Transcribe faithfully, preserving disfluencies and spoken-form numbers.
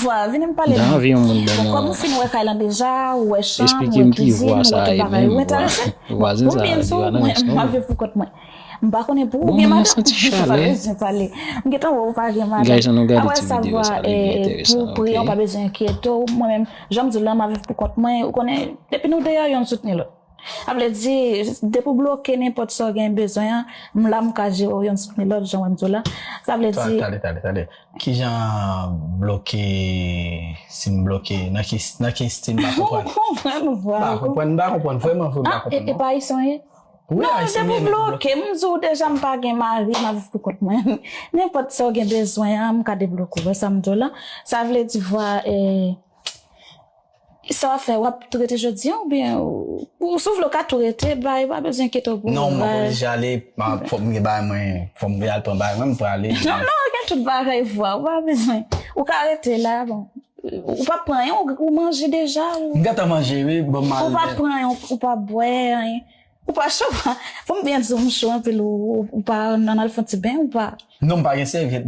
Vwa, vini m pale. Mwen anvi yon moun ban mwen. Kòm ou fin wè kay lan deja, ou wè chanm, ou wè kizin, ou wè tout bagay, ou enterese. Bon, pou m byen di w, mwen, m ap viv pou kont mwen. M pa konnen pou ou, ou gen madanm, ou pa bezwen pale. M gentan wè ou pa gen madanm. Apre sa, Vwa, pou pri an, ou pa bezwen enkyete w. Mwen menm, jan m di w la, m ap viv pou kont mwen. Ou konnen, depi nou deyò, yonn soutni lòt. Sa vle di, depi w bloke nenpòt sa w gen bezwen an, m la, m ka jere w yonn soutni lòt, jan w wè m di w la. Sa vle di, tande, tande, tande. Kijan bloke, si m bloke, nan ki, nan ki stil, m pa konprann. Ou konprann, ou pa konprann, m pa konprann, vrèman vre, m pa konprann. E pa ayisyen w ye? Non, depi w bloke, m di w deja m pa gen mari, m ap viv pou kont mwen. Nenpòt sa w gen bezwen an, m ka debloke w, wè sa m di w la. Sa vle di, Vwa, eh, sa w ap fè, w ap tou rete jodi an oubyen ou, ou, si w vle w ka tou rete, bay, pa bezwen enkyete w pou bagay. Non, m pa oblije ale, fò m gen bagay mwen, fò m al pran bagay mwen, m prale. Non, non, gen tout bagay, Vwa, ou pa bezwen. Ou ka rete la, bon. Ou pa pran anyen, ou, ou manje deja, ou. M gentan manje, wi, bon, m al. Ou pa pran anyen, ou, ou pa bwè anyen. Ou pa cho, Vwa. Pou m byen di w, m cho anpil, ou, ou pa nan al fè yon ti ben, ou pa. Non, m pa gen sèvyèt.